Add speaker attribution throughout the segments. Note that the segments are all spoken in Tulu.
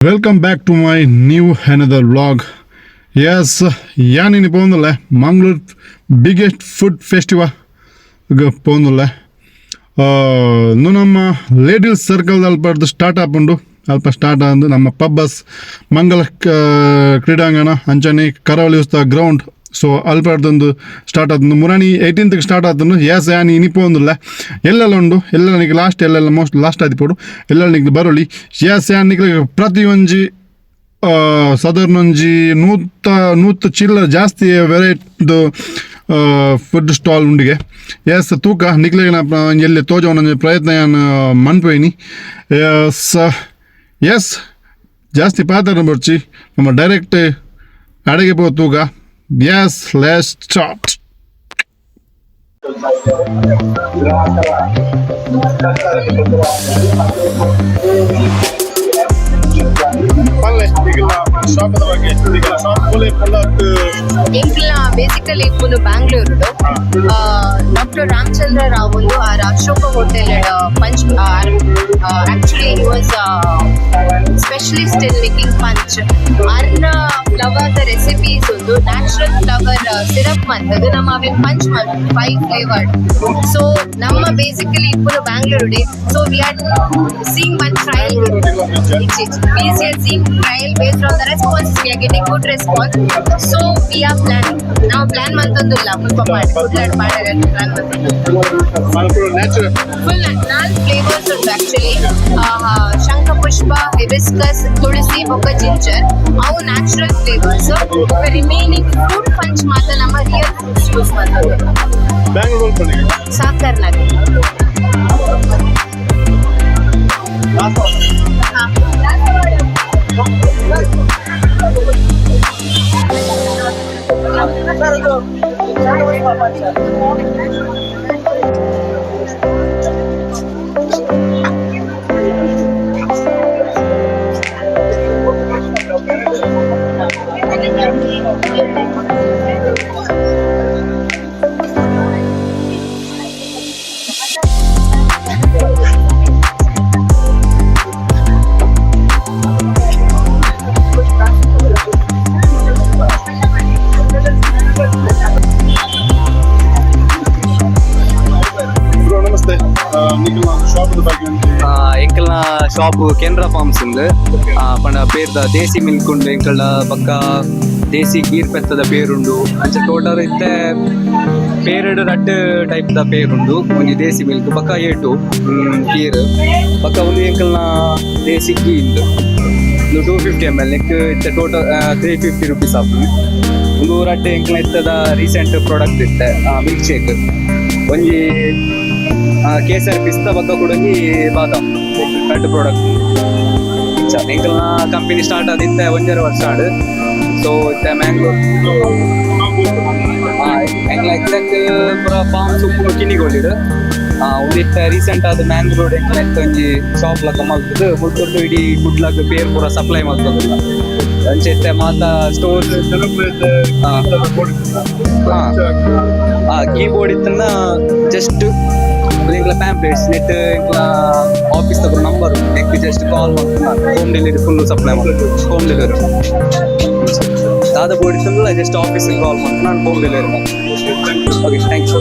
Speaker 1: Welcome back to my new another vlog. Yes, ಯಾನಿನಿ ಪೋಂದುಲ್ಲೆ Mangalore biggest food festival ಪೋಂದುಲ್ಲೆ. ನು ನಮ್ಮ ಲೇಡೀಸ್ ಸರ್ಕಲ್ ಅಲ್ಪ ಸ್ಟಾರ್ಟ್ ಆಪುಂಡು. ಅಲ್ಪ ಸ್ಟಾರ್ಟ್ ಆಂದ್ ನಮ್ಮ ಪಬ್ಬಸ್ ಮಂಗಲ ಕ್ರೀಡಾಂಗಣ ಅಂಚನೆ ಕರಾವಳಿ ಉತ್ಸವ ಗ್ರೌಂಡ್. ಸೊ ಅಲ್ಪಡ್ದೊಂದು ಸ್ಟಾರ್ಟ್ ಆತುಂಡು. ಮುರಾನಿ 18th start ಆತುಂಡು. ಎಸ್, ಯಾನ್ ಇನಿ ಪೋಂದುಲ್ಲೆ. ಎಲ್ಲೆಲ್ಲ ಉಂಡು, ಎಲ್ಲೆಲ್ಲ ನಿಕ್ ಲಾಸ್ಟ್, ಎಲ್ಲೆಲ್ಲ ಮೋಸ್ಟ್ ಲಾಸ್ಟ್ ಆದಿಪೊಡು, ಎಲ್ಲೆಲ್ಲ ನಿಕ್ಲು ಬರೊಲಿ. ಎಸ್, ಯಾನ್ ನಿಕ್ಲೆಗ್ ಪ್ರತಿ ಒಂಜಿ ಸಾಧಾರಣ ಒಂಜಿ ನೂತ ನೂತ ಚಿಲ್ಲರ್ ಜಾಸ್ತಿ ವೆರೈಟಿದು ಫುಡ್ ಸ್ಟಾಲ್ ಉಂಡಿಗೆ. ಎಸ್, ತೂಕ ನಿಕ್ಲೆಗ್ ಒಂಜಿ ಎಲ್ಲಿ ತೋಜವನ ಪ್ರಯತ್ನ ಯಾನ್ ಮನ್ಪೊಯಿನಿ. ಎಸ್ ಎಸ್, ಜಾಸ್ತಿ ಪಾತೆರ ಬೊಡ್ಚಿ, ನಮ್ಮ ಡೈರೆಕ್ಟ್ ಅಡೆಗೆ ಪೋ ತೂಕ. S, let's start. ಶಾಪದ ಬಗ್ಗೆ ಶಾಪ್.
Speaker 2: ಎಂಕ್ಲ ಬೇಸಿಕಲಿ ಇಪ್ಪುನು ಬ್ಯಾಂಗ್ಳೂರುಡು. ಡಾಕ್ಟರ್ ರಾಮಚಂದ್ರ ರಾವ್ ಒಂದು R Ashoka hotel punch. Actually, he was specialist in making punch. ಅರ್ನ flower the recipes ಒಂದು ನ್ಯಾಚುರಲ್ ಫ್ಲವರ್ ಸಿರಪ್ ಮಂತದು ನಮ್ಮ ಅವೆನ್ ಪಂಚ್ ಮಲ್ಪುನು, ಫೈವ್ ಫ್ಲೇವರ್ಡ್. ಸೊ ನಮ್ಮ basically ಇಪ್ಪುನು ಬ್ಯಾಂಗ್ಳೂರುಡೆ. So we are seeing one trial. We are seeing trial. Based on the response, we are getting good response, so we are planning. ನಾವು ಪ್ಲಾನ್ ಮಂತೊಂದುಲ್ಲ ಮುಲ್ಪ ಪಾಡ್ ಕುಡ್ಲಡ್ ಪಾಡರೆ ಪ್ಲಾನ್ ಮಂತೊಂದುಲ್ಲ.
Speaker 1: ನ್ಯಾಚುರಲ್.
Speaker 2: ಫುಲ್ ನಾಲ್ಕು ಫ್ಲೇವರ್ಸ್ ಉಂಟು ಆಕ್ಚುಲಿ: ಶಂಖಪುಷ್ಪ, ಹಿಬಿಸ್ಕಸ್, ತುಳಸಿ ಬೊಕ್ಕ ಜಿಂಜರ್. ಅವು natural flavours. Remaining fruit punch ಮಾತ್ರ ನಮ್ಮ ರಿಯಲ್ ಫ್ರೂಟ್ಸ್ ಯೂಸ್ ಮಾಡ್ತದೆ.
Speaker 1: ಬ್ಯಾಂಗ್ಳೂರ್.
Speaker 2: ಸಾಕರ್ ನಗರ್.
Speaker 1: ಬ್ರೋ, ನಮಸ್ತೆ. ನಿಖಿಲ್ ಶಾಪದ ಬಗ್ಗೆ ಒಂಜಿ.
Speaker 3: ಎಂಕಲ್ನ ಶಾಪ್ ಕೆನರಾ ಫಾರ್ಮ್ಸ್ ಉಂದು. ಪಂಡ ಪೇರ್ದ ದೇಸಿ ಮಿಲ್ಕ್ ಉಂಡು ಎಂಕಲ್ನ, ಬೊಕ್ಕ ದೇಸಿ ಗೀರ್ ಪೆತ್ತದ ಪೇರುಂಡು. ಅಂಚ ಟೋಟಲ್ ಇತ್ತೆ ಪೇರುಡು ರಡ್ಡ್ ಟೈಪ್ ದ ಪೇರುಂಡು. ಒಂಜಿ ದೇಸಿ ಮಿಲ್ಕ್, ಬೊಕ್ಕ ಏಟು ಕೀರ್. ಬೊಕ್ಕ ಒಂದು ಎಂಕಲ್ನ ದೇಸಿ ಗೀ. ಉಂದು ಉಂದು 250 ಎಮ್ ಎಲ್. ನೆಕ್ ಇತ್ತೆ ಟೋಟಲ್ 350 ರುಪೀಸ್ ಆಪುಂಡು. ಉಂದು ರಡ್ಡ್ ಎಂಕಲ್ನ ಇತ್ತದ ರೀಸೆಂಟ್ ಪ್ರಾಡಕ್ಟ್. ಇತ್ತೆ ಮಿಲ್ಕ್ ಶೇಕ್ ಒಂಜಿ ಕೇಸರಿ ಪಿಸ್ತಾ, ಬೊಕ್ಕ ಕೂಡ ಒಂಜಿ ಬಾದಾಮ್, ರಡ್ಡ್ ಪ್ರಾಡಕ್ಟ್. ಎಂಕಲ್ನ ಕಂಪನಿ ಸ್ಟಾರ್ಟ್ ಆದಿತ್ತೆ 1.5 ವರ್ಷ ಆಂಡ್. ಸೊ ಇತ್ತೆ ಮ್ಯಾಂಗ್ಳೂರ್ ಎಂಕ್ಲ ಎಕ್ಸಾಕ್ಟ್ ಪೂರ ಫಾರ್ಮ್ಸ್ ಉಪ್ಪುನು ಕಿನ್ನಿಗೋಳಿಡ್. ಉಂದು ಇತ್ತೆ ರೀಸೆಂಟ್ ಆದ್ ಮ್ಯಾಂಗ್ಳೂರ್ ಎಂಕ್ಲ ಇತ್ತೆ ಒಂಜಿ ಶಾಪ್ ಲಕ ಮಲ್ತುದು ಮುಲ್ತೊಟ್ಟು ಇಡೀ ಕುಡ್ಲಗ್ ಪೇರ್ ಪೂರ ಸಪ್ಲೈ ಮಲ್ತೊಂದುಲ್ಲ. ಅಂಚ ಇತ್ತೆ ಮಾತ ಸ್ಟೋರ್ಸ್. ಕೀಬೋರ್ಡ್ ಇತ್ತನ್ನ ಜಸ್ಟ್ ಎಂಕ್ಲ ಪ್ಯಾಂಪ್ಲೆಟ್ಸ್ ನೆಟ್, ಎಂಕ್ಲ ಆಫೀಸ್ ತಗೊಂಡು ನಂಬರ್, ನೆಕ್ ಜಸ್ಟ್ ಕಾಲ್ ಮಲ್ಪುನ. ಹೋಮ್ ಡೆಲಿವರಿ ಫುಲ್ ಸಪ್ಲೈ ಮಲ್ಪುನ, ಹೋಮ್ ಡೆಲಿವರಿ. ದಾದ ಬೋರ್ಡ್ ಇತ್ತಂದ್ರೆ ಜಸ್ಟ್ ಆಫೀಸ್ ಕಾಲ್ ಮಲ್ಪುನ, ನಾನು home delivery. Okay, thank you.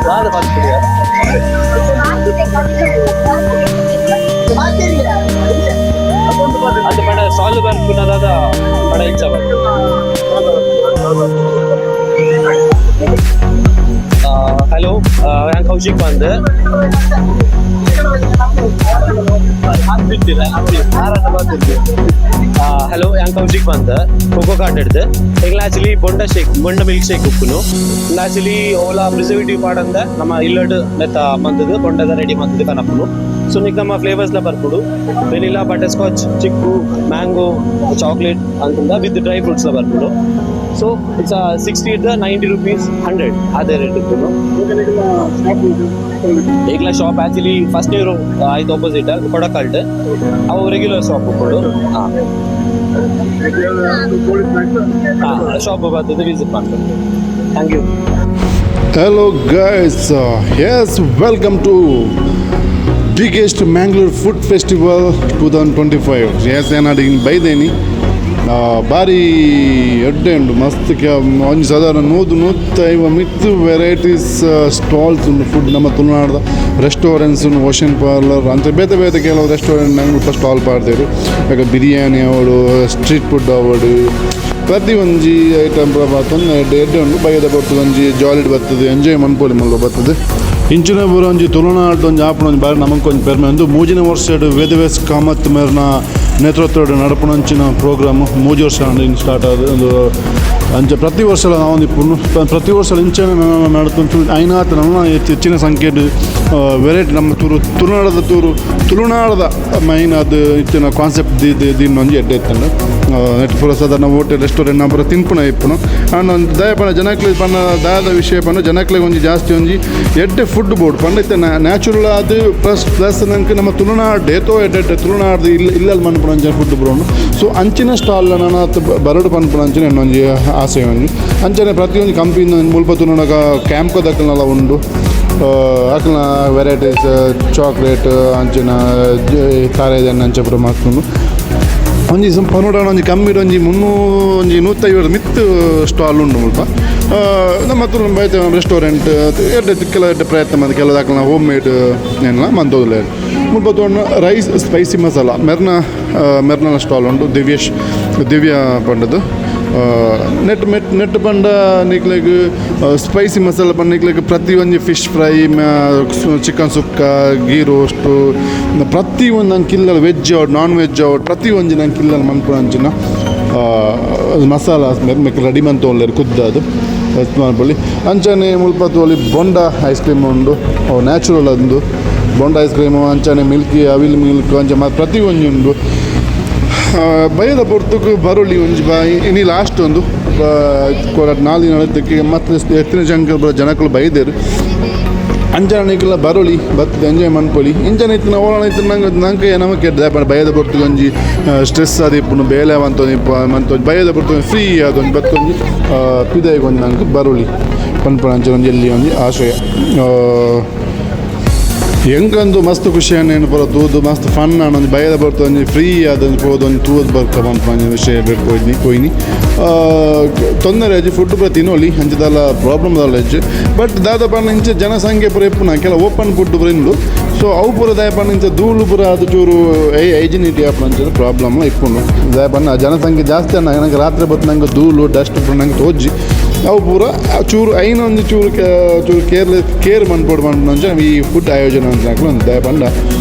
Speaker 3: ದಾದ ಬಾಳು ದಾದ.
Speaker 4: Stall ಬರ್ಪುನ ದಾದ ಬಡ ಇಚ್ಛ. ಹಲೋ, ಯಾನ್ ಕೌಶಿಕ್ ಬಂದ್. ಹಲೋ, ಯಾನ್ ಕೌಶಿಕ್ ಬಂದ್ ಕೋಕೋ ಕಾರ್ಟ್ ಹಿಡ್ದು. ಎಂಗ್ಲ ಆಕ್ಚುಲಿ ಬೊಂಡ ಶೇಕ್, ಬೊಂಡ ಮಿಲ್ಕ್ ಶೇಕ್ ಉಪ್ಪುನು. ಆಕ್ಚುಲಿ ಓಲಾ ಪ್ರಿಸರ್ವೇಟಿವ್ ಪಾಡಂದ ನಮ್ಮ ಇಲ್ಲಡ್ ನೆತ್ತ ಮಂತದು ಬೊಂಡದ ರೆಡಿ ಮಂತದು ಕನಪುನು. ಸೊ ನಿಕ್ ನಮ್ಮ ಫ್ಲೇವರ್ಸ್ ಲ ಬರ್ಪುಡು, vanilla, butter scotch, chikoo, mango, chocolate ಅಂತಂದ with dry fruits ಲ ಬರ್ಪುಡು. So it's 60, ₹90, 100 ಅದೇ ರೇಟ್ ಉಪ್ಪುನು. ಈಗಲ shop actually first year ಆಯ್ತು, ಆಪೋಸಿಟ್ ಕೊಡಕಲ್ಟ್ ಅವು ರೆಗ್ಯುಲರ್ ಶಾಪ್ ಉಪ್ಪುಡು. ಹಾಂ ಹಾಂ, ಶಾಪ್ ಬರ್ತದೆ, ವಿಸಿಟ್ ಮಾಡ್ತಾರೆ. Thank you.
Speaker 1: Hello guys, yes, welcome to biggest Mangalore Food Festival 2025. Yes, ಏನಾಡಿ ಬೈದೇನಿ. ಬಾರಿ ಎಡ್ಡೆ ಉಂಡು, ಮಸ್ತ್. ಒಂಜಿ ಸಾಧಾರಣ 100 150 ಮಿತ್ತು ವೆರೈಟೀಸ್ ಸ್ಟಾಲ್ಸ್ ಉಂಡು ಫುಡ್. ನಮ್ಮ ತುಳುನಾಡ್ದ restaurants, ocean parlour ಅಂತ ಬೇತೆ ಬೇತೆ ಕೆಲವು ರೆಸ್ಟೋರೆಂಟ್ ನಂಗೆ ಸ್ಟಾಲ್ ಪಾಡ್ದೇರು. ಯಾಕೆ ಬಿರಿಯಾನಿ ಅವಡು, ಸ್ಟ್ರೀಟ್ ಫುಡ್ ಅವಡು, ಪ್ರತಿ ಒಂಜಿ ಐಟಮ್ ತೊಂದರೆ ಎಡ್ಡೆ ಎಡ್ಡೆ ಉಂಡು. ಬಯ್ಯದ ಬರ್ತದೆ, ಒಂಜಿ ಜಾಲಿಡ್ ಬರ್ತದೆ, ಎಂಜಾಯ್ ಮನ್ಪೊಲಿ ಮಲ್ಲ ಬರ್ತದೆ. ಇಂಚಿನ ಪೂರ ಒಂಜಿ ತುಳುನಾಡು ಒಂಜಿ ಆಪುನ ಒಂಜಿ ಬಾರಿ ನಮಕ್ ಒಂಜಿ ಪೆರ್ಮೆ. ಒಂದು ಮೂಜಿನ ವರ್ಷಡ್ ವೇದವ್ಯಾಸ್ ಕಾಮತ್ ಮೇರ್ನ ನೇತೃತ್ವಡ್ ನಡಪುನಂಚಿನ ಪ್ರೋಗ್ರಾಮ್ 3 ವರ್ಷ ಸ್ಟಾರ್ಟ್ ಆದ ಒಂದು. ಅಂಚ ಪ್ರತಿ ವರ್ಷ ನಾವು ಇಪ್ಪುನು, ಪ್ರತಿ ವರ್ಷ ಇಂಚನೆ ನಡತುಂಟು. ಐನಾತ್ ನನ್ನ ಹೆಚ್ಚಿನ ಸಂಖ್ಯೆಡ್ ವೆರೈಟಿ ನಮ್ಮ ತುರು ತುಳುನಾಡದ ತೂರು ತುಳುನಾಡದ ಮೈನ್ ಅದು ಇತ್ತಿನ ಕಾನ್ಸೆಪ್ಟ್ ದಿನ್ನೊಂಜಿ ಎಡ್ಡೆ ಇತ್ತಂಡು. ನೆಟ್ ಪೂರ ಸಾಧಾರಣ ಹೋಟೆಲ್, ರೆಸ್ಟೋರೆಂಟ್ ಪೂರ ತಿನ್ಪುನ ಇಪ್ಪುನು. ಆಂಡ್ ಒಂದು ದಯ ಪಂಡ ಜನಕ್ಲೆ ಪಂಡ ದಾದ ವಿಷಯ ಪಂಡ ಜನಕ್ಲೆಗ್ ಒಂಜಿ ಜಾಸ್ತಿ ಒಂಜಿ ಎಡ್ಡೆ ಫುಡ್ ಬೋರ್ಡ್ ಪಂಡ ಇತ್ತೆ ನ್ಯಾಚುರಲ್ ಆದ್ ಪ್ಲಸ್ ಪ್ಲಸ್ ನಂಗೆ ನಮ್ಮ ತುಳುನಾಡು ಏತೋ ಎಡ್ಡೆ ಎಡ್ಡೆ ತುಳುನಾಡು ಇಲ್ಲ ಇಲ್ಲಲ್ಲಿ ಮನ್ಪುನ ಅಂಚಿನ ಫುಡ್ ಬೋರ್ಡ್. ಸೊ ಅಂಚಿನ ಸ್ಟಾಲ್ ನನಾತ್ ಬರಡು ಪನ್ಪುನ ಅಂಚಿನ ಒಂಜಿ ಆಸೆ ಒಂಜಿ. ಅಂಚನೆ ಪ್ರತಿಯೊಂದು ಕಂಪನಿ ಮುಲ್ಪ ತುಳುನಾಗ ಕ್ಯಾಂಪ್ ದಕ್ಕಲ್ನೆಲ್ಲ ಉಂಡು. ಅಕ್ಲ್ನ ವೆರೈಟೀಸ್ ಚಾಕ್ಲೇಟ್ ಅಂಚಿನ ತಾರೇದೆಣ್ಣೆ ಅಂಚ ಪೂರ ಮಸ್ತ್. ಒಂಜಿ ಪನೋಡಾಣ ಒಂಜಿ ಕಮ್ಮಿಡ್ ಒಂಜಿ 300 ಒಂಜಿ 150 ಮಿತ್ತು ಸ್ಟಾಲ್ ಉಂಡು ಮುಲ್ಪ. ನಮ್ಮ ಹತ್ರ ಬೈತೆ ರೆಸ್ಟೋರೆಂಟ್ ಎಡ್ಡೆ ಕೆಲವು ಎಡ್ಡೆ ಪ್ರಯತ್ನ ಮಂತ್ ಕೆಲವು ದಾಖಲ ಹೋಮ್ ಮೇಡ್ ಏನಿಲ್ಲ ಮಂತೋದಿಲ್ಲ. ಮುಲ್ಪ ತೋಣ ರೈಸ್ ಸ್ಪೈಸಿ ಮಸಾಲ ಮೆರ್ನ ಮೆರ್ನ ಸ್ಟಾಲ್ ಉಂಡು, ದಿವ್ಯೇಶ್ ದಿವ್ಯ ಪಂಡದು. ನೆಟ್ ಮೆಟ್ ನೆಟ್ ಪಂಡ ನಿಕ್ಲೆಗ್ ಸ್ಪೈಸಿ ಮಸಾಲ ಪಂಡ ನಿಕ್ಲೆಗ್ ಪ್ರತಿ ಒಂಜಿ fish fry, chicken sukka, ghee roast, ಪ್ರತಿ ಒಂದು ನಂಗೆ ಕಿಲ್ಲಲ್ ವೆಜ್ ಅವಡ್ ನಾನ್ ವೆಜ್ ಅವಡ್ ಪ್ರತಿ ಒಂಜಿ ನಂಗೆ ಕಿಲ್ಲಲ್ ಮನ್ಪುನ ಅಂಚಿನ ಮಸಾಲ ಮೆಕ್ ರೆಡಿ ಮಂತೊಲ್ಲೆರ್ ಕುದ್ದಾದು ಮನ್ಪೊಲಿ. ಅಂಚನೆ ಮುಲ್ಪ ತೋಲಿ ಬೊಂಡ ಐಸ್ ಕ್ರೀಮ್ ಉಂಡು, ನ್ಯಾಚುರಲ್ ಅಂದು ಬೊಂಡ ಐಸ್ ಕ್ರೀಮು. ಅಂಚನೆ ಮಿಲ್ಕಿ ಅವಿಲ್ ಮಿಲ್ಕ್ ಅಂಚ ಪ್ರತಿ ಒಂಜಿ ಉಂಡು. ಬಯ್ಯದ ಪೊರ್ತುಗು ಬರೊಲಿ ಒಂಜಿ ಬಾಯಿ. ಇನಿ ಲಾಸ್ಟ್ ಒಂದು 4 ದಿನ ಮತ್ತೆ ಎತ್ತಿನ ಜಂಕ ಜನಕುಲು ಬೈದೇರು. ಅಂಚನೆ ನಿಕುಲ ಬರೊಲಿ, ಬತ್ತದ ಎಂಜಾಯ್ ಮನ್ಪೊಲಿ. ಇಂಚನೆ ಇತ್ತಿನ ಓಲಾನ ಇತ್ತಿನ ನಂಗೆ ನಂಗೆ ನಮಕ್ ಎಡ್ಡೆ. ಬಯ್ಯದ ಪೊರ್ತುಗು ಒಂಜಿ ಸ್ಟ್ರೆಸ್ ಆದಿಪ್ಪುಂಡು, ಬೇಲೆ ಮಂತೊಂದು ಮಂತೊಂದು. ಬಯ್ಯದ ಪೊರ್ತುಗು ಫ್ರೀ ಆದೊಂದು ಬತ್ತೊಂಜಿ ಪಿದಾಯಿಗ್ ಒಂಜಿ ನಂಗೆ ಬರೊಲಿ ಪನ್ಪುನ ಅಂಚನೆ ಒಂಜಿ ಎಲ್ಲಿ ಒಂಜಿ ಆಶಯ. ಎಂಕಂದು ಮಸ್ತ್ ಖುಷಿ ಆಂಡ್ ಪೂರ ತೂದು ಮಸ್ತ್ ಫನ್ ಆಂಡ್. ಒಂಜಿ ಬಯ್ಯದ ಪೊರ್ತು ಒಂಜಿ ಫ್ರೀ ಆದ್ ಒಂಜಿ ಪೋದು ಒಂಜಿ ತೂದು ಬರ್ಕ ಪನ್ಪುನ ಒಂಜಿ ವಿಷಯ ಪೋಯ್ನಿ ಪೋಯಿನಿ. ತೊಂದರೆ ಅಜ್ಜಿ, ಫುಡ್ ಪೂರ ತಿನ್ನೊಲಿ, ಅಂಚ ದಾಲ ಪ್ರಾಬ್ಲಮ್ ದಾಲ ಇಜ್ಜಿ. ಬಟ್ ದಾದ ಪಂಡ ಇಂಚ ಜನಸಂಖ್ಯೆ ಪೂರ ಇಪ್ಪುನ ಕೆಲ ಓಪನ್ ಫುಡ್ ಪೂರ ಇಂದು. ಸೊ ಅವು ಪೂರ ದಾಯ ಪಂಡ ಇಂಚ ಧೂಳು ಪೂರ ಅದು ಚೂರು ಹೈಜಿನಿಟಿ ಆಪುನ ಅಂಚ ಪ್ರಾಬ್ಲಮ್ ಇಪ್ಪುಂಡು. ದಾಯ ಪಂಡ ಜನಸಂಖ್ಯೆ ಜಾಸ್ತಿ ಅನ್ನ ನಂಗೆ ರಾತ್ರಿ ಬತ್ತು ನಂಗೆ ಧೂಳು ಡಸ್ಟ್ ಪೂರ ನಂಗೆ ತೋಜಿ. ಅವು ಪೂರ ಚೂರು ಐನ ಒಂಜಿ ಚೂರು ಚೂರು ಕೇರ್ ಮನ್ಪೊಡು ಪನ್ಪುನ ಅಂಚ ಈ ಫುಡ್ ಆಯೋಜನೆ ಅಂತ ಒಂದು. ದಾಯ ಪಂಡ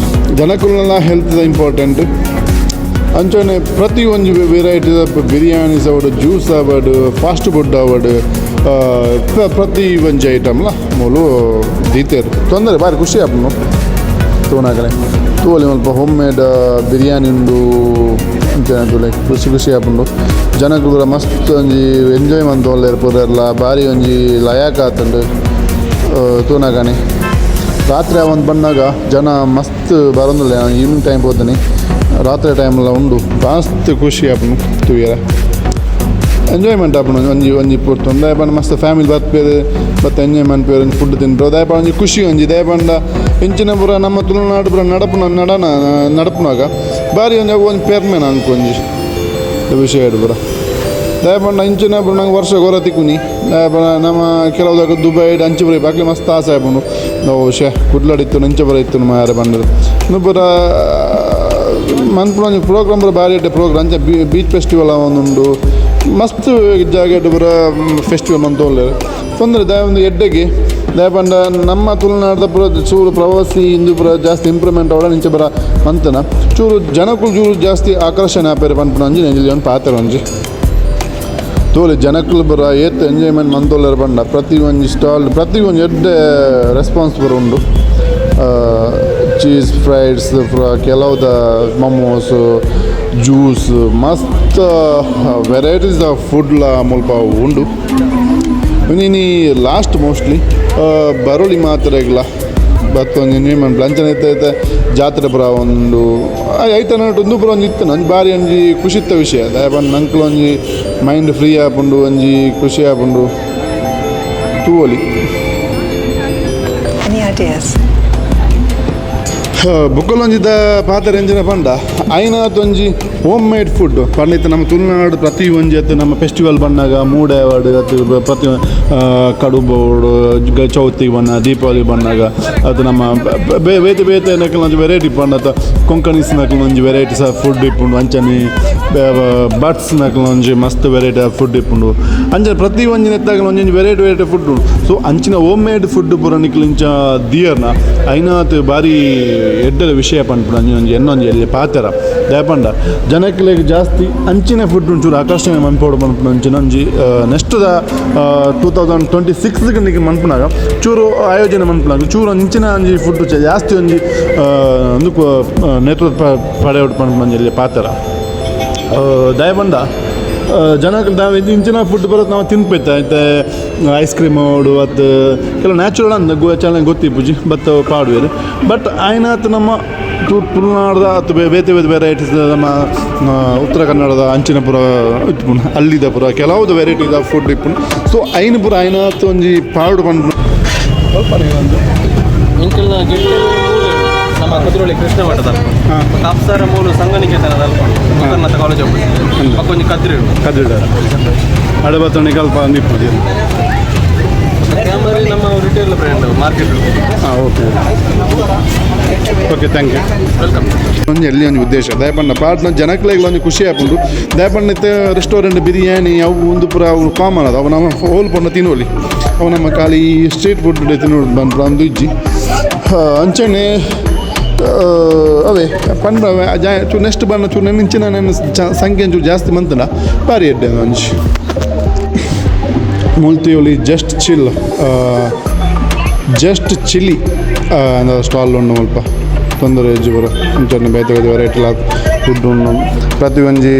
Speaker 1: ಜನಕುಲ್ನೆಲ್ಲ ಹೆಲ್ತ್ ಇಂಪಾರ್ಟೆಂಟ್. ಅಂಚನೆ ಪ್ರತಿ ಒಂಜಿ ವೆರೈಟಿ ಬಿರಿಯಾನೀಸ್ ಅವಡು, ಜ್ಯೂಸ್ ಅವಡು, ಫಾಸ್ಟ್ ಫುಡ್ ಅವಡು, ಪ್ರತಿ ಒಂಜಿ ಐಟಮ್ಲ ಮೂಲು ದೀತೆರ್. ತೊಂದರೆ ಬಾರಿ ಖುಷಿ ಆಪುಂಡು ತೂನಗನೆ. ತೂವೊಲಿ ಮುಲ್ಪ ಹೋಮ್ ಮೇಡ್ ಬಿರಿಯಾನಿ ಉಂಡು. ಅಂಚನೆ ತೂಲೆ, ಖುಷಿ ಖುಷಿ ಆಪುಂಡು. ಜನಕುಲು ಪೂರ ಮಸ್ತ್ ಒಂಜಿ ಎಂಜಾಯ್ ಮಂತೊಂದುಲ್ಲೆರ್ ಪೂರೆರ್ಲ. ಬಾರಿ ಒಂಜಿ ಲಯಾಕ್ ಆತುಂಡು ತೂನಗನೆ. ರಾತ್ರಿ ಒಂದು ಬನ್ನಗ ಜನ ಮಸ್ತ್ ಬರೋದಿಲ್ಲ. ಈವ್ನಿಂಗ್ ಟೈಮ್ ಪೋತೇನೆ, ರಾತ್ರಿ ಟೈಮೆಲ್ಲ ಉಂಡು. ಮಸ್ತ್ ಖುಷಿ ಆಪುಂಡು ತೂಯೆರೆ, ಎಂಜಾಯ್ಮೆಂಟ್ ಆಪುಂಡು ಒಂಜಿ ಒಂಜಿ ಪೊರ್ತು. ದಾಯೆ ಪಂಡ ಮಸ್ತ್ ಫ್ಯಾಮಿಲಿ ಬರ್ಪೆರ್, ಬತ್ತೆ ಎಂಜಾಯ್ ಮನ್ಪೆರ್, ಒಂಜಿ ಫುಡ್ ತಿನ್ಪೆರ್. ದಾಯೆ ಪಂಡ ಒಂಜಿ ಖುಷಿ ಒಂಜಿ. ದಾಯೆ ಪಂಡ ಇಂಚಿನ ಪೂರ ನಮ್ಮ ತುಳುನಾಡು ಪೂರ ನಡಪುನ ನಡನ ನಡಪುನಾಗ ಬಾರಿ ಒಂಜಿ ಅವು ಒಂಜಿ ಪೆರ್ಮೆ ನಂಕ್ ಒಂಜಿ ವಿಷಯ ಪೂರ. ದಾಯೆ ಪಂಡ ಇಂಚಿನ ಪೂರ ನಂಗೆ ವರ್ಷ ಗೊರ ತಿಕ್ಕುನಿ. ದಾಯೆ ಪಂಡ ನಮ್ಮ ಕೆಲವು ದುಬೈಡ್ ಅಂಚೆ ಪೂರ ಬಾಕ್ಲೆ ಮಸ್ತ್ ಆಸೆ ಆಪುಂಡು. ನಾವು ಶೇ ಕುಡ್ಲಡ್ ಇತ್ತು, ಇಂಚ ಪೂರ ಇತ್ತು ಮಾರೆ ಪಂಡರು. ಇಂದು ಪೂರ ಮನ್ಪುನ ಒಂಜಿ ಪ್ರೋಗ್ರಾಮ್ ಪೂರ ಬಾರಿ ಎಡ್ಡೆ ಪ್ರೋಗ್ರಾಮ್ ಅಂಚ ಬೀಚ್ ಫೆಸ್ಟಿವಲ್ ಆವೊಂದುಂಡು ಮಸ್ತ್ ಜಾಗೆಡ್ ಪೂರ ಫೆಸ್ಟಿವಲ್ ಮಂತೊಂದುಲ್ಲೆರ್ ತೊಂದರೆ ದಾಯೆ ಒಂದು ಎಡ್ಡೆಗೆ ದಾಯೆ ಪಂಡ ನಮ್ಮ ತುಳುನಾಡ್ದ ಪೂರ ಚೂರು ಪ್ರವಾಸಿ ಇಂದು ಪೂರ ಜಾಸ್ತಿ ಇಂಪ್ರೂವ್ಮೆಂಟ್ ಆವಡ ಇಂಚ ಪೂರ ಮಂತನ ಚೂರು ಜನಕುಲು ಚೂರು ಜಾಸ್ತಿ ಆಕರ್ಷಣೆ ಆಪೆರ್ ಪನ್ಪುನ ಒಂಜಿ ಎಂಜಿಲ್ ಒಂಜಿ ಪಾತೆರ ಒಂಜಿ ತೋಲೆ ಜನಕುಲು ಪೂರ ಏತ್ ಎಂಜಾಯ್ಮೆಂಟ್ ಮಂತೊಲ್ಲೆರ್ ಪಂಡ ಪ್ರತಿ ಒಂಜಿ ಸ್ಟಾಲ್ ಪ್ರತಿ ಒಂಜಿ ಎಡ್ಡೆ ರೆಸ್ಪಾನ್ಸ್ ಪೂರ ಉಂಡು. ಚೀಸ್ ಫ್ರೈಡ್ಸ್ ಪೂರ ಕೆಲವುದ ಮೊಮೋಸ್ ಜ್ಯೂಸ್ ಮಸ್ತ್ ವೆರೈಟೀಸ್ ಆಫ್ ಫುಡ್ಲ ಮುಲ್ಪ ಉಂಡು. ಇನಿ ಲಾಸ್ಟ್ ಮೋಸ್ಟ್ಲಿ ಬರೋಲಿ ಮಾತ್ರೆಗ್ಲ ಬತ್ತೊಂಜಿ ಎಂಜಾಯ್ಮೆಂಟ್ ಅಂಚನೆ ಇತ್ತೆ ಇತ್ತೆ ಜಾತ್ರೆ ಪೂರ ಉಂಡು ಐತ ನಡುಟು ಉಂದು ಪೂರ ಒಂಜಿ ಇತ್ತು ಒಂಜಿ ಬಾರಿ ಒಂಜಿ ಖುಷಿತ್ತ ವಿಷಯ ದಾಯೆ ಪಂಡ ನಂಕ್ಲ ಒಂಜಿ ಮೈಂಡ್ ಫ್ರೀ ಆಪುಂಡು ಒಂಜಿ ಖುಷಿ ಆಪುಂಡು ತೂವೊಲಿ.
Speaker 5: Any ideas?
Speaker 1: ಬೊಕ್ಕಲೊಂಜಿದ ಪಾತೆರ ಎಂಚಿನ ಪಂಡ ಐನಾತ್ ಒಂಜಿ home made food ಪಂಡ ಇತ್ತೆ ನಮ್ಮ ತುಳುನಾಡು ಪ್ರತಿ ಒಂಜಿ ಅತ್ತು ನಮ್ಮ ಫೆಸ್ಟಿವಲ್ ಬನ್ನಗ ಮೂಡೆ ಅವಡ್ ಅತ್ತು ಪ್ರತಿ ಕಡುಬು ಅವಡು ಚೌತಿ ಬಣ್ಣ ದೀಪಾವಳಿ ಬಣ್ಣಾಗ ಅದು ನಮ್ಮ ಬೇತೆ ಬೇತೆ ನಕಲ್ ಒಂಜಿ ವೆರೈಟಿ ಪಂಡ ಅತ್ತ ಕೊಂಕಣಿಸ್ ನಕಲ್ ಒಂಜಿ varieties of food ಇಪ್ಪುಂಡು. ಅಂಚನೆ ಬಟ್ಸ್ ನಕಲ್ ಒಂಜಿ ಮಸ್ತ್ variety of food ಇಪ್ಪುಂಡು. ಅಂಚನೆ ಪ್ರತಿ ಒಂಜಿ ನೆತ್ತಾಗಲ ಒಂಜೊಂಜಿ variety variety food ಉಂಡು. ಸೊ ಅಂಚಿನ home made food ಪೂರ ನಿಕ್ಲು ಇಂಚ ದಿಯರ್ನ ಐನಾತ್ ಬಾರಿ ಎಡ್ಡೆದ ವಿಷಯ ಪನ್ಪುಂಡು. ಅಂಚಿನ ಒಂಜಿ ಎನ್ನೊಂಜಿ ಎಲ್ಲಿ ಪಾತೆರ ದಾಯೆ ಪಂಡ ಜನಕ್ಲೆಗ್ ಜಾಸ್ತಿ ಅಂಚಿನ ಫುಡ್ ಒಂಚೂರು ಆಕರ್ಷಣೆ ಮನ್ಪೊಡು ಪನ್ಪುನ ಅಂಚಿನ ಒಂಜಿ ನೆಕ್ಸ್ಟ್ ದ 2026 ನಿಕ್ಲು ಮನ್ಪುನಾಗ ಚೂರು ಆಯೋಜನೆ ಮನ್ಪುನಾಗ ಚೂರು ಅಂಚಿನ ಒಂಜಿ ಫುಡ್ ಜಾಸ್ತಿ ಒಂಜಿ ಉಂದು ನೇತೃತ್ವ ಪಡೆಯೊಡು ಪನ್ಪುನ ಒಂಜಿ ಎಲ್ಯ ಪಾತೆರ. ದಾಯೆ ಪಂಡ ಜನಕ್ಕೆ ದಾವ ಇಂಚಿನ ಫುಡ್ ಬರೋದು ನಾವು ತಿನ್ಪೈತೆ ಐತೆ ಐಸ್ ಕ್ರೀಮ್ ಅವಡು ಅತ್ತು ಕೆಲವು ನ್ಯಾಚುರಲ್ ಅಂದ ಚೆನ್ನಾಗಿ ಗೊತ್ತಿಪ್ಪುಜಿ ಬತ್ತ ಪಾಡುವೆರ್. ಬಟ್ ಆಯ್ನಾತ್ ನಮ್ಮ ತುಳುನಾಡ್ದ ಅತ್ತು ಬೇತೆ ಬೇತೆ ವೆರೈಟೀಸ್ ನಮ್ಮ ಉತ್ತರ ಕನ್ನಡದ ಅಂಚಿನ ಪೂರ ಇಪ್ಪುಂಡು ಅಲ್ಲಿದ ಪೂರ ಕೆಲವು varieties of food ಇಪ್ಪುಂಡು. ಸೊ ಐನ್ ಪೂರ ಐನಾತ್ ಒಂಜಿ ಪಾಡು ಪನ್ಪುನ.
Speaker 3: ಎಂಕಲ್ನ ಗೆಡ್ಡೆ ನಮ್ಮ ಕುದ್ರೋಳಿ ಕೃಷ್ಣ ಮಠದ ಅಪ್ಸರ ಮೂಲು ಸಂಘನಿಕೇತನ ಗೋಕರ್ಣನಾಥ ಕಾಲೇಜ್ ಬೊಕ್ಕ ಒಂಜಿ ಕದ್ರಿ.
Speaker 1: ಕದ್ರಿಡ ಅಡಬತ್ತಣಿ ಕಲ್ಪ ಇಪ್ಪುಜಿ.
Speaker 3: ಕ್ಯಾಮರಿ ನಮ್ಮ retail brand market.
Speaker 1: ಹಾಂ, okay okay, thank you.
Speaker 3: Welcome.
Speaker 1: ಒಂಜಿ ಎಲ್ಲಿ ಒಂಜಿ ಉದ್ದೇಶ ದಾಯೆ ಪಂಡ ಪಾಡ್ನ ಜನಕ್ಲೆಗ್ಲ ಒಂಜಿ ಖುಷಿ ಆಪುಂಡು. ದಾಯೆ ಪಂಡ ಇತ್ತೆ ರೆಸ್ಟೋರೆಂಟ್ ಬಿರಿಯಾನಿ ಅವು ಉಂದು ಪೂರ ಅವು ಕಾಮನ್ ಅದು ಅವು ನಮ್ಮ ಹೋಲ್ ಪಂಡ ತಿನ್ನೋಲಿ ಅವು ನಮ್ಮ ಖಾಲಿ ಸ್ಟ್ರೀಟ್ ಫುಡ್ ತಿನ್ನೋಡು ಪನ್ಪುನ ಅಂದು ಇಜ್ಜಿ. ಅಂಚನೆ ಅವೇ ಪಂಡ ಚೂರು ನೆಕ್ಸ್ಟ್ ಬಣ್ಣ ಚೂರು ಇಂಚಿನ ಸಂಖ್ಯೆ ಒಂಚೂರು ಜಾಸ್ತಿ ಮಂತಂಡ ಬಾರಿ ಎಡ್ಡೆ. ಒಂಜಿ ಮುಲ್ತಿಯೊಲಿ just chill just chilli stall ಉಂಡು. ಮುಲ್ಪ ತೊಂದರೆ ಇಜ್ಜಿ ಪೂರ ಅಂಚನೆ ಬೇತೆ ಬೇತೆ ವೆರೈಟಿ ಫುಡ್ ಉಂಡು. ಪ್ರತಿ ಒಂಜಿ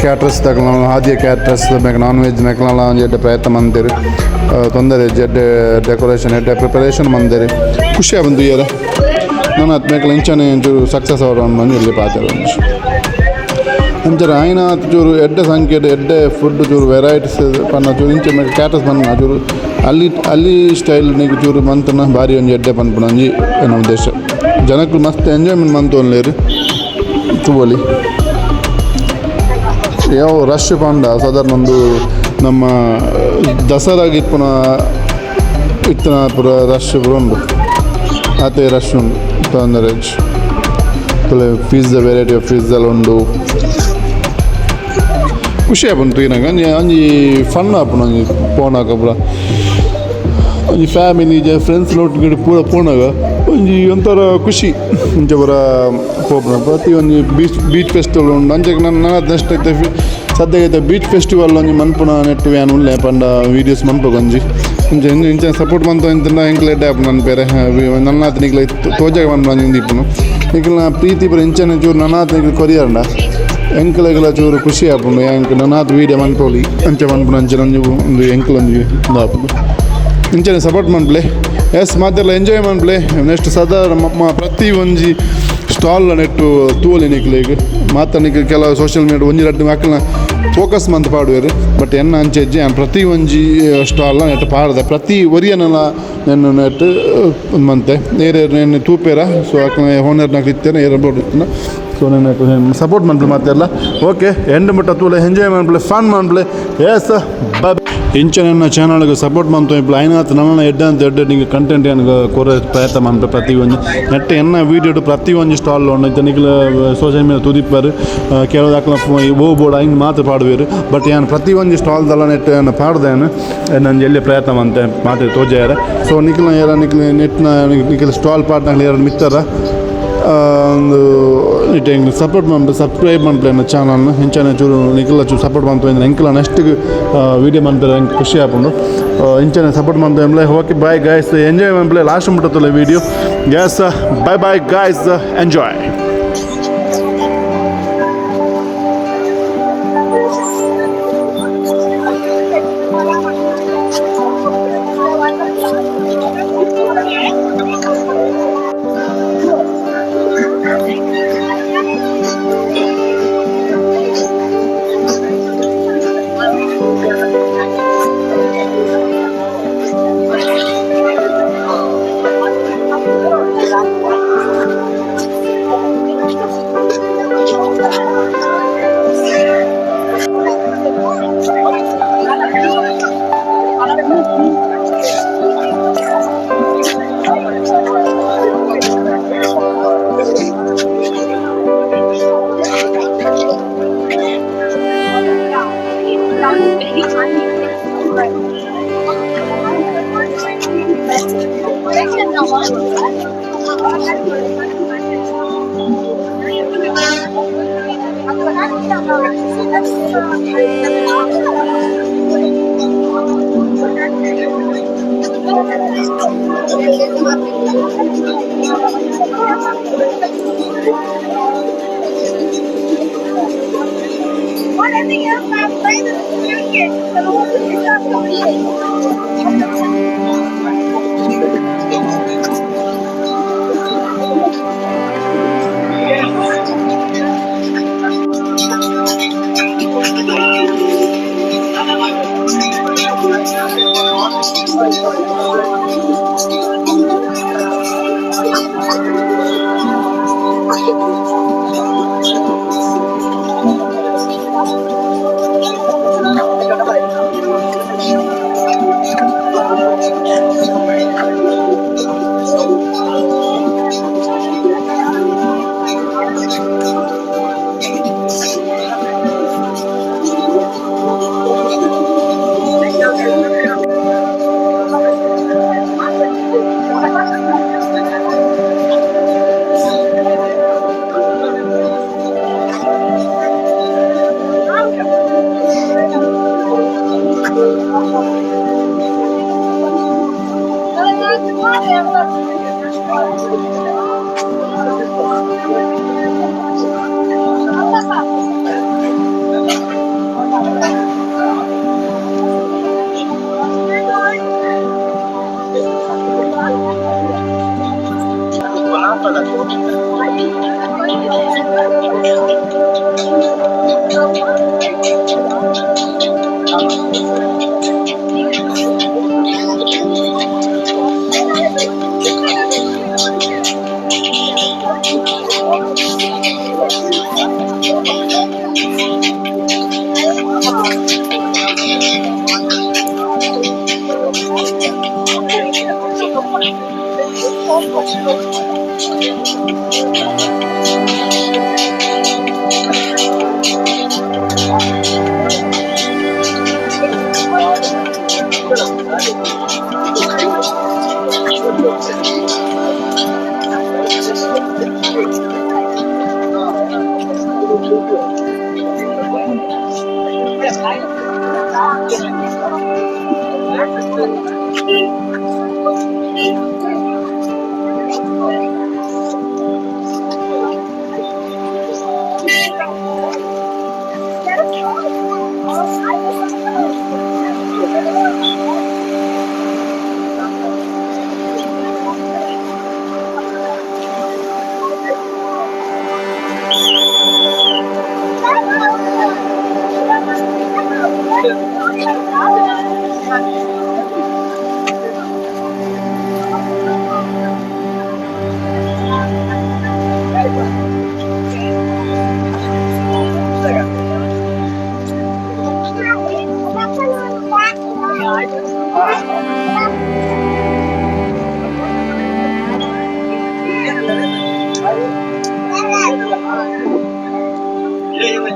Speaker 1: ಕ್ಯಾಟ್ರಸ್ ತಕಲ್ನ ಆದ್ಯ ಕ್ಯಾಟ್ರಸ್ ಬೇಕ ನಾನ್ ವೆಜ್ ಮೆಕ್ಲಲ ಒಂಜಿ ಎಡ್ಡೆ ಪ್ರಯತ್ನ ಮಂತೆರ್. ತೊಂದರೆ ಇಜ್ಜಿ, ಎಡ್ಡೆ ಡೆಕೋರೇಷನ್ ಎಡ್ಡೆ ಪ್ರಿಪರೇಷನ್ ಮಂದೆರ್. ಖುಷಿ ಆಪುಂಡು ತೂಯೆರೆ. ನನಾತ್ ಮೇಕಲ ಇಂಚನೆ ಒಂಚೂರು ಸಕ್ಸಸ್ ಆವಡ್ ಒಂಜಿ ಎಲ್ಯ ಪಾತೆರ ಒಂಜಿ. ಅಂಚನೆ ಆಯ್ನಾತ್ ಚೂರು ಎಡ್ಡೆ ಸಂಖ್ಯೆಡ್ ಎಡ್ಡೆ ಫುಡ್ ಚೂರು ವೆರೈಟೀಸ್ ಪನ್ನ ಚೂರು ಇಂಚ ಕ್ಯಾಟರ್ಸ್ ಪನ್ನ ಚೂರು ಅಲ್ಲಿ ಅಲ್ಲಿ ಸ್ಟೈಲ್ ನಿಕ್ ಚೂರು ಮಂತುನ ಬಾರಿ ಒಂಜಿ ಎಡ್ಡೆ ಪನ್ಪುನ ಒಂಜಿ ಎನ್ನ ಉದ್ದೇಶ. ಜನಕ್ಕುಲು ಮಸ್ತ್ ಎಂಜಾಯ್ಮೆಂಟ್ ಮಂತೊನ್ಲೆರ್ ತೂವೊಲಿ. ಯಾವ ರಶ್ ಪಂಡ ಸಾಧಾರಣ ಒಂದು ನಮ್ಮ ದಸರಾಗ್ ಇಪ್ಪುನ ಇತ್ತಿನ ಪೂರ ರಶ್ ಪೂರ ಉಂಡು, ಆತೆ ರಶ್ ಉಂಡು, ತೊಂದರೆ ಇಜ್ಜಿ. Pizza variety of pizza ಉಂಡು. ಖುಷಿ ಆಪುಂಡು ತೂಯಿನಾಗ ಒಂಜಿ ಒಂಜಿ ಫನ್ ಆಪುಂಡು. ಒಂಜಿ ಪೋನಾಗ ಪೂರ ಒಂಜಿ ಫ್ಯಾಮಿಲಿ ಫ್ರೆಂಡ್ಸ್ ಒಟ್ಟಿಗೆ ಪೂರ ಪೋನಾಗ ಒಂಜಿ ಒಂಥರ ಖುಷಿ. ಇಂಚ ಪೂರ ಪೋಪುನ ಪ್ರತಿ ಒಂಜಿ beach beach festival ಉಂಡು. ಅಂಚೆ ನನ್ನ ನೆಕ್ಸ್ಟ್ ಐತೆ ಸದ್ಯಕ್ಕೆ ಬೀಚ್ ಫೆಸ್ಟಿವಲ್ ಒಂಜಿ ಮನ್ಪುನ ನೆಟ್ಟು ಯಾನ್ ಉಲ್ಲೆ ಪಂಡ ವೀಡಿಯೋಸ್ ಮನ್ಪುಗ ಒಂಜಿ ಇಂಚ ಇಂಚ ಸಪೋರ್ಟ್ ಮಂತ ಇಂತಂಡ ಎಂಕ್ಲೆ ಎಡ್ಡೆ ಆಪುಂಡು. ನನ್ನ ಪೇರೆ ನನ್ನಾತ್ ನಿಕ್ಲೆ ತೋಜಾಗ ಮನ್ಪುನ ಒಂಜಿ ಇಪ್ಪುನು. ನಿಕ್ಲ್ನ ಪ್ರೀತಿ ಪೂರ ಇಂಚನೆ ಚೂರು ನನಾತ್ ನಿಕ್ಲು ಕೊರಿಯರ್ಂಡ ಎಂಕ್ಲೆಗ್ಲ ಚೂರು ಖುಷಿ ಆಪುಂಡು. ಎಂಕ್ ನನಾತ್ ವೀಡಿಯೋ ಮನ್ಪೊಲಿ ಅಂಚ ಮನ್ಪುನ ಅಂಚನೆ ಒಂಜಿ ಒಂದು ಎಂಕ್ಲ ಒಂಜಿ ಉಂದಾಪುಂಡು. ಇಂಚನೆ ಸಪೋರ್ಟ್ ಮನ್ಪುಲೆ. ಎಸ್, ಮಾತೆರ್ಲ ಎಂಜಾಯ್ ಮನ್ಪುಲೆ. ನೆಕ್ಸ್ಟ್ ಸಾಧಾರಣ ಪ್ರತಿ ಒಂಜಿ ಸ್ಟಾಲ್ ನೆಟ್ಟು ತೂವೊಲಿ ನಿಕ್ಲೆಗ್. ಮಾತ ನಿಕ್ ಕೆಲವು ಸೋಷಿಯಲ್ ಮೀಡಿಯಾ ಒಂಜಿ ರಡ್ಡ್ ಅಕ್ಲ್ನ ಫೋಕಸ್ ಮಂತ್ ಪಾಡುವೆರ್. ಬಟ್ ಎನ್ನ ಅಂಚೆ ಇಜ್ಜಿ. ಯಾನ್ ಪ್ರತಿ ಒಂಜಿ ಸ್ಟಾಲ್ನ ನೆಟ್ ಪಾಡ್ದೆ ಪ್ರತಿ ಒರಿಯನಲ ನೆನ್ನು ನೆಟ್ ಮಂತೆ ಏರೇರ್ ನೆನ್ ತೂಪೆರ. ಸೊ ಅಕ್ಲ್ನ ಓನರ್ನಕ್ಲು ಇತ್ತೆರ್ ಏರ್ ಬೋಡು ಇತ್ತುಂಡ. ಸೊ So ನನ್ನ ಸಪೋರ್ಟ್ ಮನ್ಪುಲೆ ಮಾತೆರ್ಲ. ಓಕೆ, ಎಂಡ್ ಮುಟ್ಟ ತೂಲೆ, ಎಂಜಾಯ್ ಮನ್ಪುಲೆ, ಫನ್ ಮನ್ಪುಲೆ. ಎಸ್, ಬೈ. ಇಂಚ ನನ್ನ ಚಾನಲ್ಗೆ ಸಪೋರ್ಟ್ ಮಂತು ಇಪ್ಪ ಐನಾತ್ ನನ್ನ ಎಡ್ಡೆ ಅಂತ ಎಡ್ಡೆ ನಿಂಗೆ ಕಂಟೆಂಟ್ ಏನು ಕೊರ ಪ್ರಯತ್ನ ಮನ್ಪೆ. ಪ್ರತಿಯೊಂಜಿ ನೆಟ್ ಎನ್ನ ವೀಡಿಯೋ ಪ್ರತಿಯೊಂಜಿ ಸ್ಟಾಲ್ ಉಂಡು. ಇತ್ತೆ ನಿಕ್ಲು ಸೋಷಿಯಲ್ ಮೀಡಿಯಾ ತುದಿಪ್ಪರು, ಕೆಲವು ಓ ಬೋರ್ಡ್ ಐನ್ ಮಾತ್ರ ಪಾಡುವೆರು. ಬಟ್ ಯಾನ್ ಪ್ರತಿಯೊಂಜಿ ಸ್ಟಾಲ್ ದಲ್ಲ ನೆಟ್ ಯಾನ್ ಪಾಡ್ದೇನು ನನ್ನ ಎಲ್ಲಿ ಪ್ರಯತ್ನ ಮಂತೆ ಮಾತ್ರ ತೋಜಾರೆ. ಸೊ ನಿಕ್ಲ ಏರ ನಿಕ್ಲ ನೆಟ್ನ ನಿಕ್ಲ ಸ್ಟಾಲ್ ಪಾಡ್ನಾಗ್ಲಿ ಎರಡು ಮಿತ್ತರ ಒಂದು ಇಟ್ಟು ಎಂಕ್ ಸಪೋರ್ಟ್ ಮನ್ಪು, ಸಬ್ಸ್ಕ್ರೈಬ್ ಮನ್ಪುಲೆ ಎನ್ನ ಚಾನಲ್ನ. ಇಂಚನೆ ಚೂರು ನಿಕಲ ಚೂರು ಸಪೋರ್ಟ್ ಮಂತು ಎಂಕಲ ನೆಕ್ಸ್ಟ್ ವೀಡಿಯೋ ಮನ್ಪೆರೆ ಎಂಕ್ ಖುಷಿ ಆಪುಂಡು. ಇಂಚನೆ ಸಪೋರ್ಟ್ ಮಂತು ಎಂಬ್ಲೆ. Okay, bye guys, enjoy ಮನ್ಪುಲೆ. Last ಮುಟ್ಟತ್ತಲ್ಲ video. Yes, bye bye guys, enjoy.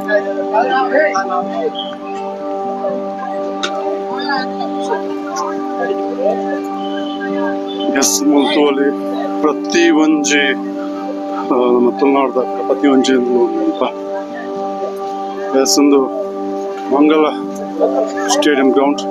Speaker 1: S ಮುಲ್ತೋಲಿ ಪ್ರತಿ ಒಂಜಿ ನಮ್ಮ ತುಳುನಾಡ್ದ ಪ್ರತಿ ಒಂಜಿ ಮುಲ್ಪ. ಎಸ್, ಒಂದು ಮಂಗಲ ಸ್ಟೇಡಿಯಂ ಗ್ರೌಂಡ್.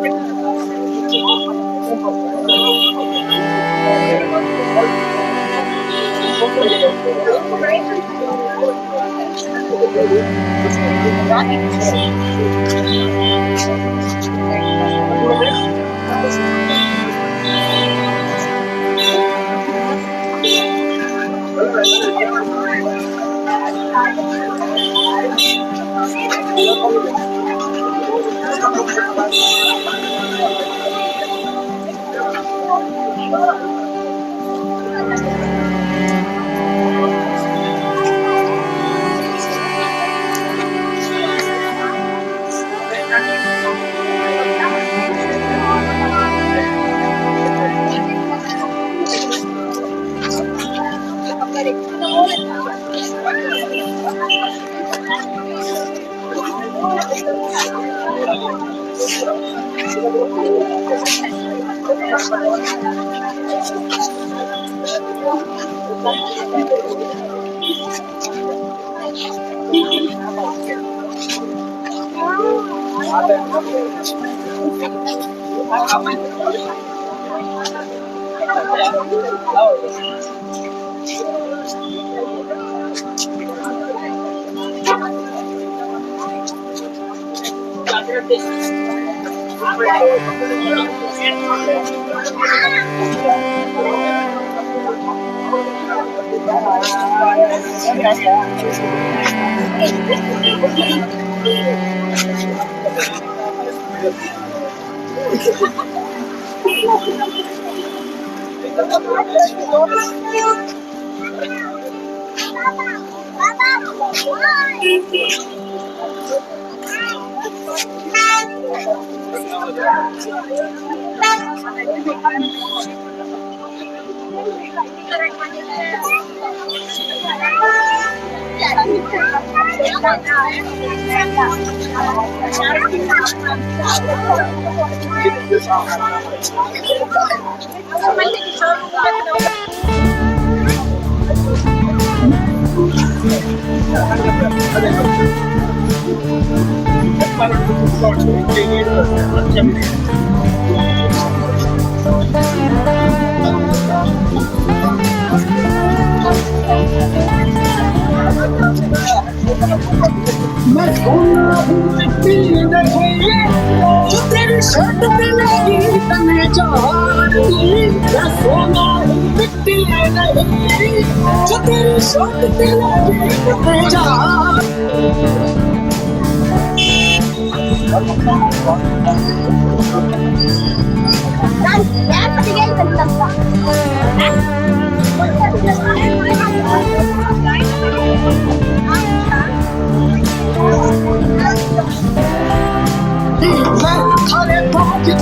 Speaker 5: मैं सोना मिट्टी नहीं जो तेरी शर्ट पे लगी तने जहान की। मैं सोना मिट्टी नहीं जो तेरी शर्ट पे लगी तने जहान। मैं थारे पॉकेट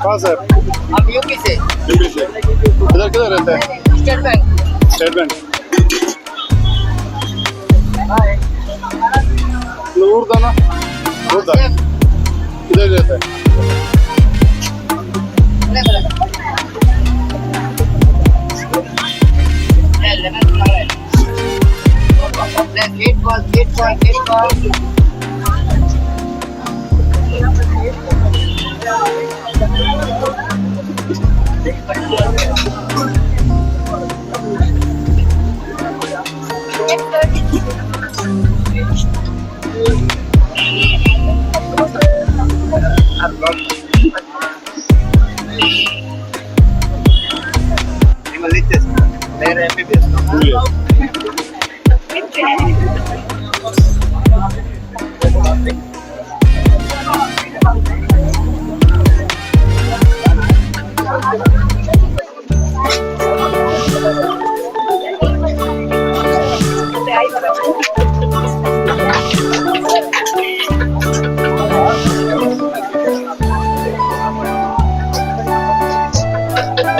Speaker 1: कहाँ से?
Speaker 2: हम यूपी से।
Speaker 1: यूपी से। इधर किधर रहते हैं?
Speaker 2: State bank.
Speaker 1: State bank. ಊರ್ದಾನ? ಊರ್ದ इधर रहता है।
Speaker 2: Gate call, gate call, gate call.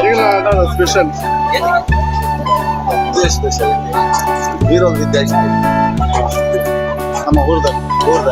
Speaker 1: ಈಗ ಸ್ಪೆಷಲ್?
Speaker 6: Special hero Vidyashree.
Speaker 1: ನಮ್ಮ ಊರ್ದ.
Speaker 6: ಊರ್ದ.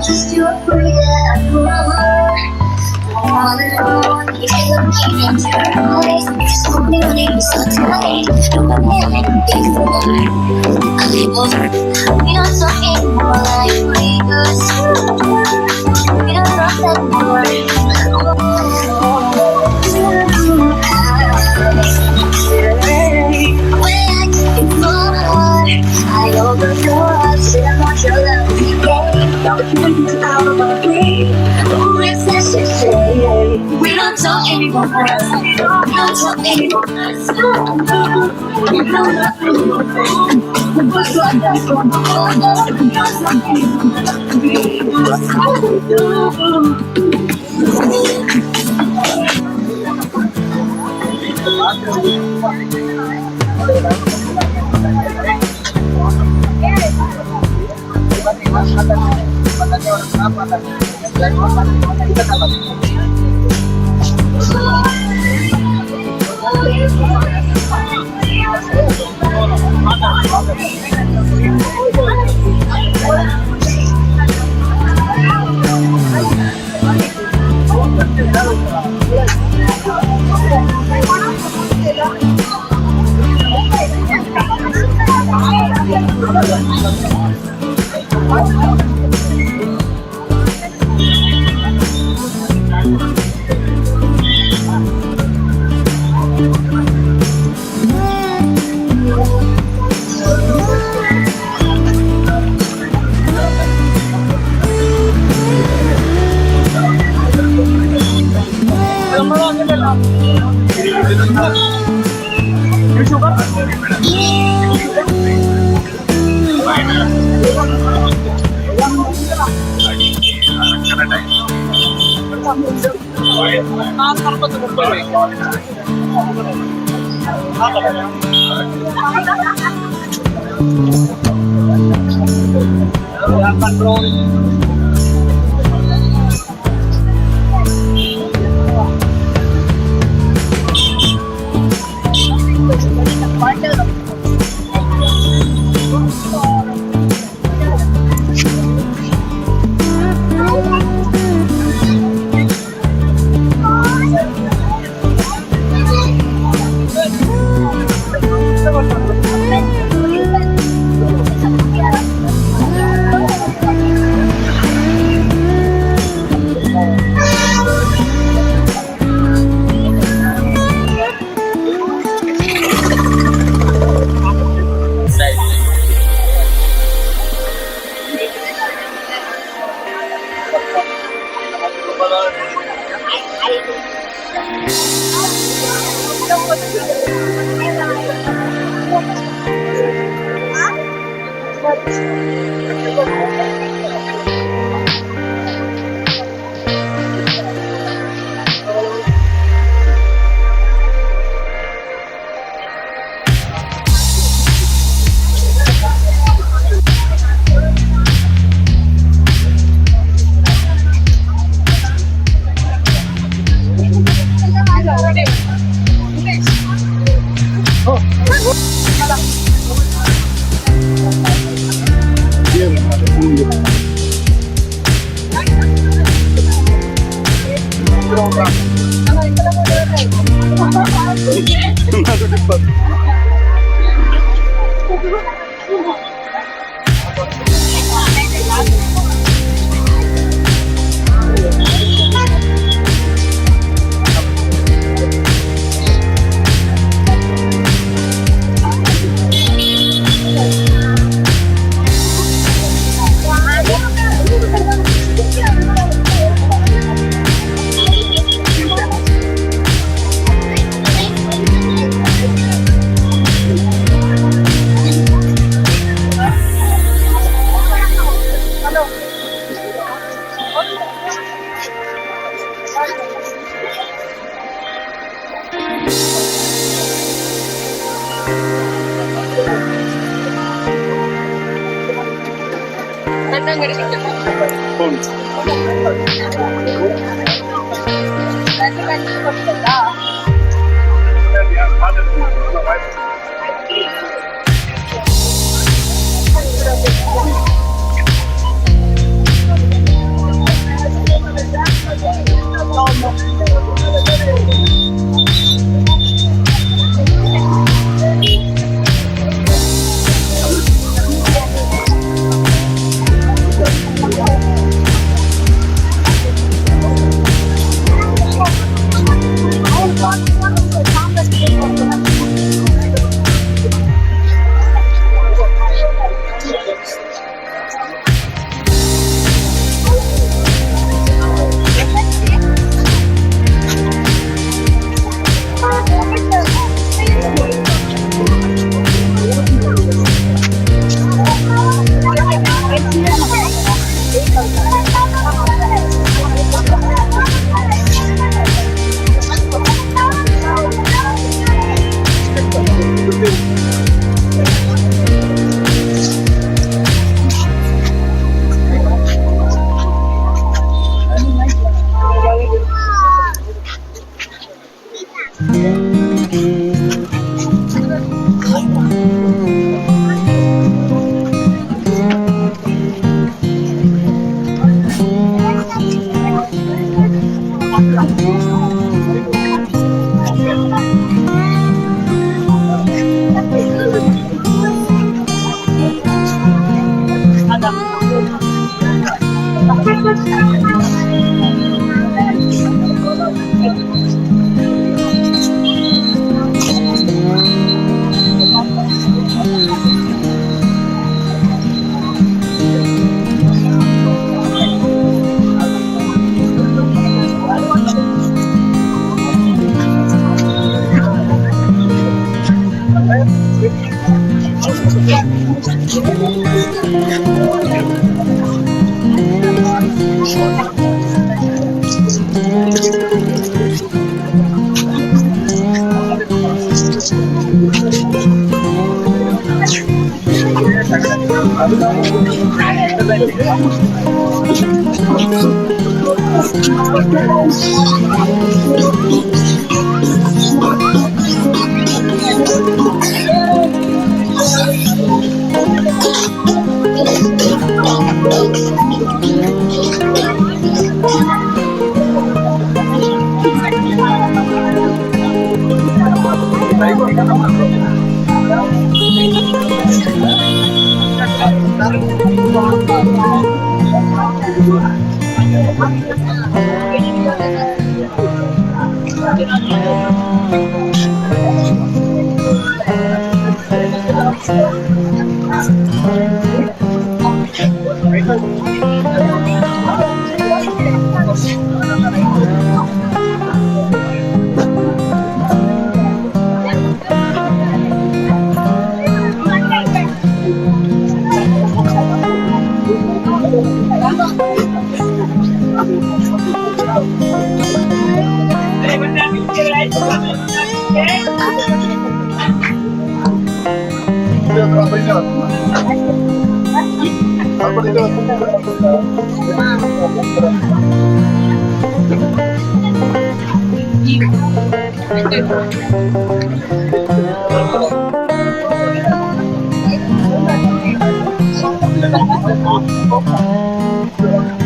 Speaker 7: Just your We don't talk anymore. We don't talk anymore.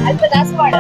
Speaker 2: ಅಲ್ಪ ದಾಸವಾಳ.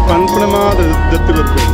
Speaker 1: ಪನ್ಪುಣ ಮಾತ್ರ ದತ್ತು ಕೊರ್ಪೇರು.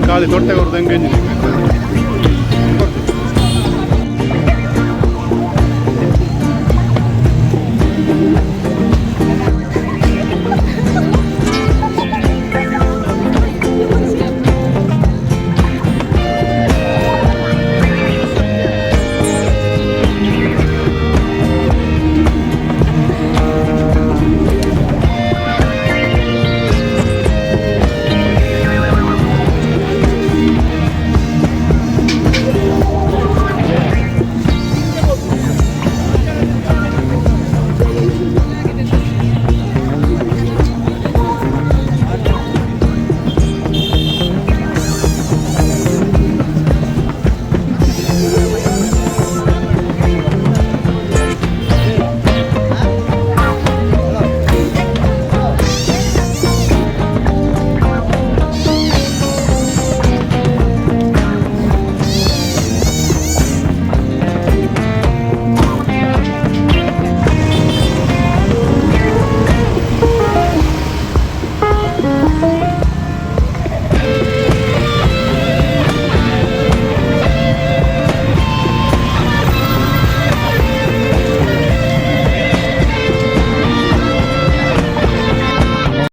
Speaker 1: ಖಾಲಿ ತೊಟ್ಟೆ ಕೊರ್ದು ಎಂಗೇಜ್.